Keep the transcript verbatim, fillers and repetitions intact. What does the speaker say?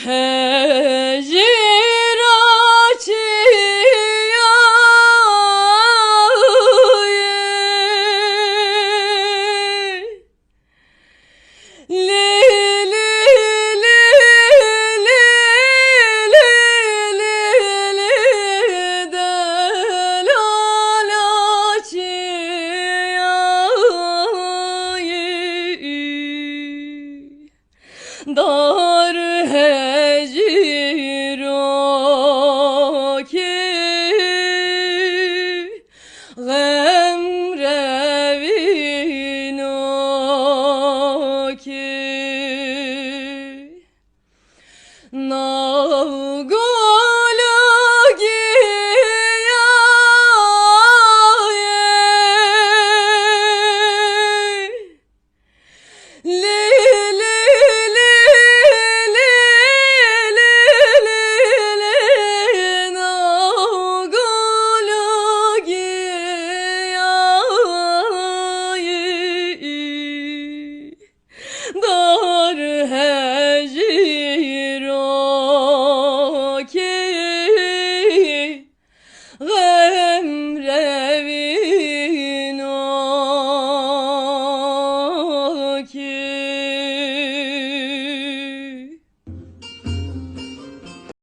Hejîra çiya ye. Lê, lê, lê, lê, lê, lê, lê, lê, delala çiya ye. Dar hecîrokî, xem revînokî. Nav